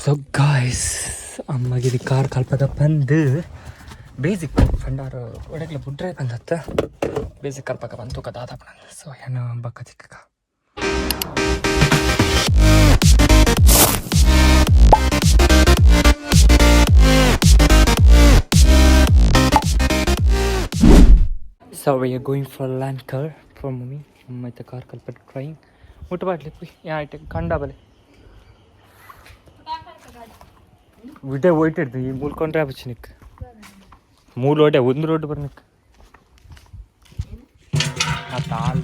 ಸೊ ಗಾಯ್ಸ್, ಅಮ್ಮಗೆ ಕಾರ್ ಕಲ್ಪದ ಬಂದು ಬೇಸಿಕ್ ಫಂಡಾರ ಒಡಗ್ಲ ಬುಡ್ರೆ ಬಂದತ್ತ ಬೇಸಿಕ್ ಕಲ್ಪಕ ಬಂತು ಕದಾದ. ಸೊ ಏನು ಬಕ್ಕ ಚಿಕ್ಕ. So we are going for land car for mummy. ಅಮ್ಮ ಇತ್ತ ಕಾರ್ ಕಲ್ಪ ಟ್ರೈಯಿಂಗ್ ಮುಟ್ಟು ಬಾಟ್ಲಿ ಪುಯ್ ಯಾ ಇಟ್ಟು ಕಂಡ ಬಲೆ ವಿಡೆ ಹೋಯ್ತು ಈ ಮೂಲ್ಕೊಂಡ್ರೆ ಆಪಚ್ಚನಿಕ್ ಮೂರು ರೋಡೆ ಒಂದು ರೋಡ್ ಬರ್ನಿಕ್ ಆ ತಾಲ್.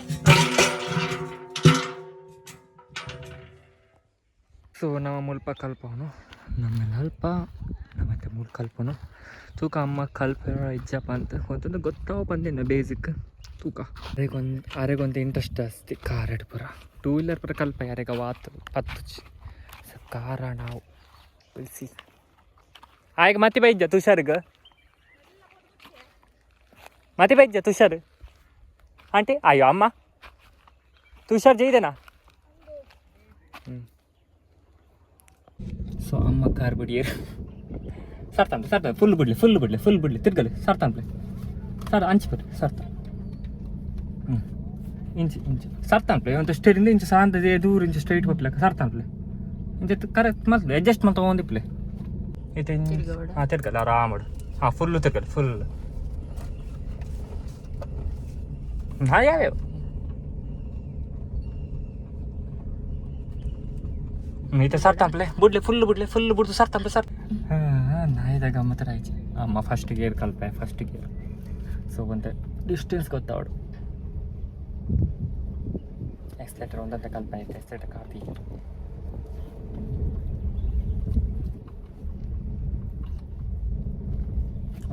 ಸೊ ನಮ್ಮ ಮುಲ್ಪ ಕಲ್ಪವನು ನಮ್ಮೆಲ್ಲ ಅಲ್ಪ ನಮ್ಮತ್ತೆ ಮೂಲ ಕಲ್ಪನು ತೂಕ ಅಮ್ಮ ಕಲ್ಪ ಇಜ್ಜಪ್ಪ ಅಂತ ಒಂದೊಂದು ಗೊತ್ತಾವ ಬಂದಿನ ಬೇಸಿಕ್ ತೂಕ. ಅರೆಗೊಂದು ಅರೆಗೊಂದು ಇಂಟ್ರೆಸ್ಟ್ ಜಾಸ್ತಿ ಕಾರ್ ಪೂರ. ಟೂ ವೀಲರ್ ಪೂರ ಕಲ್ಪ ಯಾರಿಗ ವಾತ್ ಪತ್ತುಚಿ. ಸೊ ಕಾರ ನಾವು ಸಿ ಆಯ್ಕೆ ಮತ್ತೆ ಬೈದ್ಯ ತುಷಾರ್ಗ, ಮತ್ತೆ ಬೈದ್ಯ ತುಷಾರ್ ಆಂಟಿ. ಅಯ್ಯೋ ಅಮ್ಮ, ತುಷಾರ್ ಜೈದೇನಾ? ಹ್ಞೂ. ಸೊ ಅಮ್ಮ ಕಾರ್ ಬಿಡಿಯರ್ ಸರ್ತಾನ್ಲೆ, ಸರ್ತಾನೆ. ಫುಲ್ ಬಿಡ್ಲಿ, ಫುಲ್ ಬಿಡ್ಲಿ, ಫುಲ್ ಬಿಡ್ಲಿ. ತಿರ್ಗಲಿ, ಸರ್ತಾನ್ಲೆ ಸರ್. ಅಂಚು ಬರ್ರಿ, ಸರ್ತ. ಹ್ಞೂ, ಇಂಚು ಇಂಚು ಸರ್ತಾನ್ಪ್ಲೆ. ಒಂದು ಸ್ಟೇರಿಂದ ಇಂಚು ಸಾಂತ ದೂರ ಇಂಚು ಸ್ಟ್ರೈಟ್ ಹೋಗ್ಲಕ್ಕ ಸರ್ತಾನ್ಪ್ಲೆ. ಇಂಚ ಕರೆಕ್ಟ್ ಮಲ್ತ್ಲೆ, ಅಡ್ಜಸ್ಟ್ ಮಾಡ್ತಾ ಒಂದಿಪ್ಲೆ ಇದು. ಹಾಂ, ತಿರ್ಗಲ್ಲ, ಆರಾಮಡು. ಹಾಂ, ಫುಲ್ಲು ತಿರ್ಗಲ್ಲ, ಫುಲ್. ಹಾಂ, ಯಾವ್ಯಾವ ಈತ ಸರ್ತಾಂಪ್ಲೆ. ಬುಡ್ಲೆ, ಫುಲ್ ಬುಡ್ಲೆ, ಫುಲ್ ಬುಡ್ದು ಸರ್ತಾಂಪ್ಲೆ ಸರ್. ಹಾಂ, ನಾಯಿದ ಗಮ್ಮತ್ತ ರಾಯ್ಚಿ. ಅಮ್ಮ ಫಸ್ಟ್ ಗೇರ್ ಕಲ್ಪೆ, ಫಸ್ಟ್ ಗೇರ್. ಸೊ ಒಂತೆ ಡಿಸ್ಟೆನ್ಸ್ ಗೊತ್ತಾವಡು. ಎಕ್ಸ್ಲೇಟರ್ ಒಂದಂತ ಕಲ್ಪ ಐತೆ. ಎಕ್ಸ್ಲೇಟರ್ ಕಾತಿ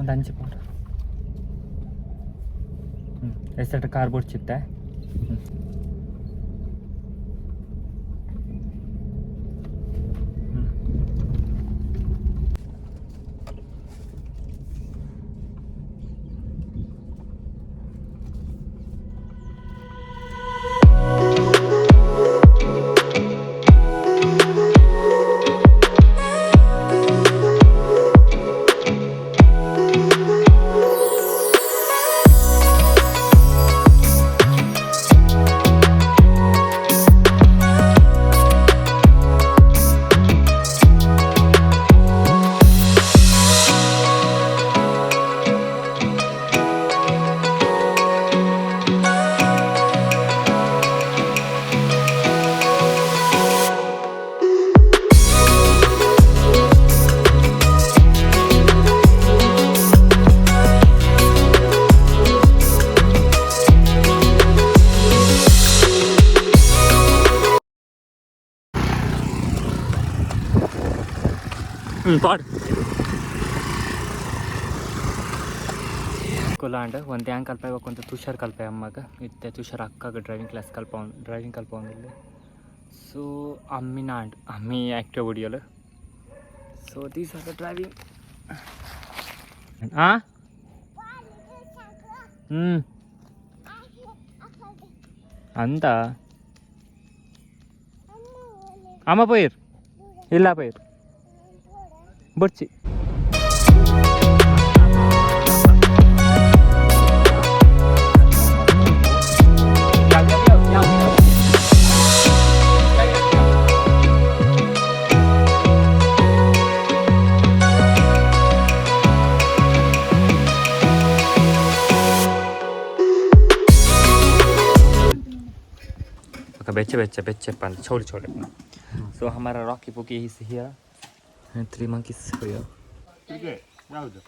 ಒಂದು ಅಂಚು ಪೌಡ. ಹ್ಞೂ, ಎಕ್ಸ್ಲೇಟರ್ ಕಾರ್ ಬೋರ್ಡ್ ಚಿತ್ತೆ. ಹ್ಞೂ ಹ್ಞೂ. ಹ್ಞೂ, ಪಾಡ್ ಕುಲಾಂಡ್ ಒಂದು ಹ್ಯಾಂಗ್ ಕಲ್ಪಾಯ್ಬೇಕು ಅಂತ ತುಷಾರ್ ಕಲ್ಪಾಯ ಅಮ್ಮಗ. ಇತ್ತೆ ತುಷಾರ್ ಅಕ್ಕಾಗ ಡ್ರೈವಿಂಗ್ ಕ್ಲಾಸ್ ಕಲ್ಪ, ಡ್ರೈವಿಂಗ್ ಕಲ್ಪವೊಂದಿಲ್ಲ. ಸೊ ಅಮ್ಮಿನ ಆಂಡ್ ಅಮ್ಮಿ active ಹೊಡಿಯಲು. So these are the driving. ಹಾಂ ಹ್ಞೂ ಅಂತ ಅಮ್ಮ ಪೋಯಿರ್ ಇಲ್ಲ ಪೋಯಿರ್ ಬೊಡ್ಚಿ. ಬೆಚ್ಚ ಬೆಚ್ಚ ಬೆಚ್ಚ पान छोड़ छोड़. So हमारा Rocky पुकी is here and three monkeys here. ಯಾವುದು?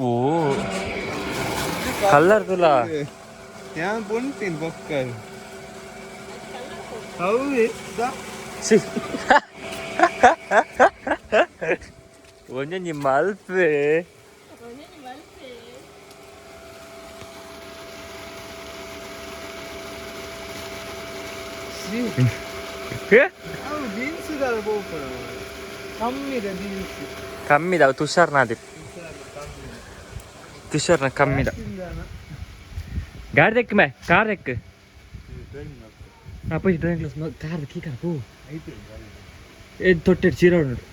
ಓ ಕಲರ್ ತುಲ. ಯಾನ್ ಪೊಂತೀನಿ ಬೊಕ್ಕ ಹೌದು. ಸಿ, ಒಂಜೊಂಜಿ ಮಲ್ಪೆ. ಅವು ಜೀನ್ಸ್ ದಾದ ಪೋಪುನ ಕಮ್ಮಿದ ಜೀನ್ಸ್. ಕಮ್ಮಿದ ಅವು ತುಷಾರ್ನಾದಿ, ತುಷಾರ್ನ ಕಮ್ಮಿದ. ಗಾಡಿ ದೆಕ್ ಮೇ, ಕಾರ್ ದೆಕ್. ಅಪ್ಪ ಡ್ರಾಯಿಂಗ್ ಕ್ಲಾಸ್ ಕಾರ್ ಕೀಕರ ಪೋ. ಏ ತೊಟ್ಟೆ ಚೀರ ಉಂಟು.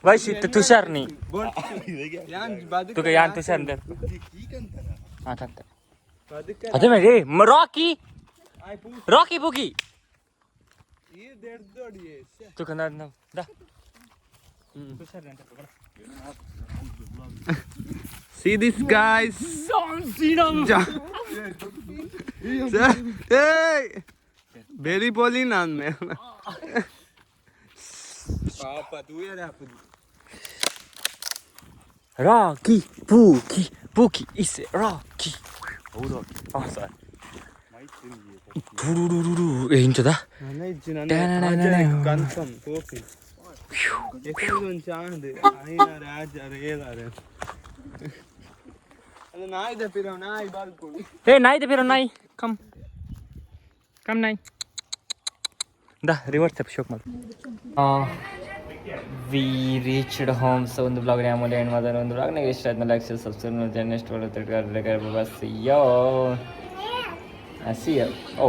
ವೈಶ್ ಇತ್ತು ತುಷಾರ್ ನೀ ತುಕ ಯಾನ್ ತುಷಾರ್ ಅಂದೆ. ಹಾ ತಂತೆ ಅದೇ ಮೇಲೆ ರಾಕಿ ರಾಕಿ ಬುಗಿ ತುಕ ನಾ ದಾ ತುಷಾರ್ ಅಂತ. See this, guys. Hey! Very polly man. Rocky ಬೂಕಿ ಬೂಕಿ is rakhi. ಹಾ ಸರ್ ಏ ಇಂಚದ. ಕನ್ಫರ್ಮ್ ಕೋಪಿ ನಾಯಿದ ಪಿರವ್ ನಾಯಿ ಬಾಲ್ಕೊಂಡು. ಏ ನಾಯಿ ಪಿರೋ ನಾಯಿ ಕಮ್ ಕಮ್ ನಾಯಿ ದಾ ರಿವರ್ಸ್ ಸ್ಟೆಪ್ ಶೋಕ್ ಮಾಡಿ. We reached home. So ಒಂದು ಬ್ಲಾಗ್ ಆಮೇಲೆ ಏನು ಮಾತಾಡೋ ಒಂದು ಬ್ಲಾಗ್ ನಿಮಗೆ ಇಷ್ಟ ಆಯ್ತು ಲೈಕ್, ಸಬ್ಸ್ಕ್ರೈಬ್. ನೆಕ್ಸ್ಟ್ ಬಸ್ ಯೋ ಸಿ ಓ.